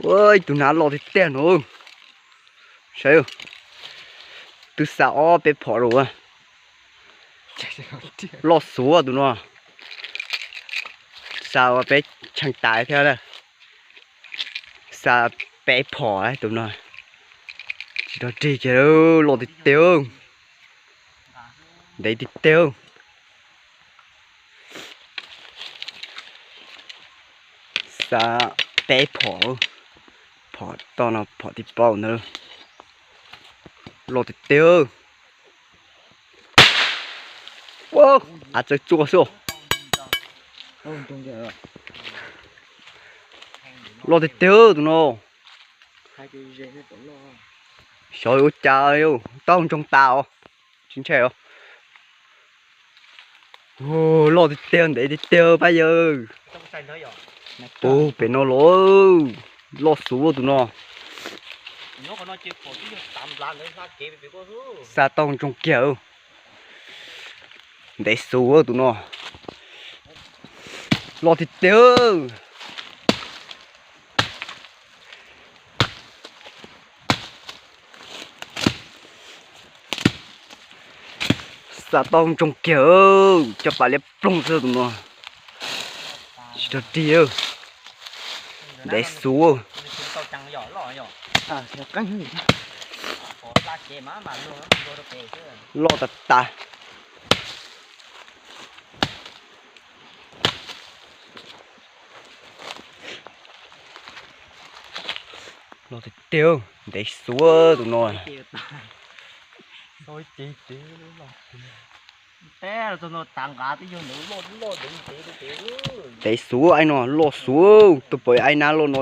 Ua ib tug nab loj tiag tiag no. Saib, twb xa ob peb phom rau. Loj xuv tus no. Xa ua peb tshee tas thiab. Xa peb phom tus no. Tsis rog rig kiag, loj tiag tiag. Ntev tiag tiag. Xa peb phom, phom toj no phom tib paub ntawd. Loj tiag tiag. Av txawv txua xwb. Loj tiag tiag tus no. Xyov ua cas, tau ntsoog tas os. Tsis ntshai os. Loj tiag tiag, ntev tiag tiag pab yawg. Ub, pem no los loj xuv tus no. Xa tau ntsoog kiag. Ntev xuv tus no. Loj tiag tiag. Xa tau ntsoog kiag, cov pas liab ploog xwb tus no. Tsis rog rig. Ntev xuv. Loj tas tas. Loj tiag tiag, ntev xuv tus no. Ntev xuv ai no, loj xuv, tus pom ai nab loj no.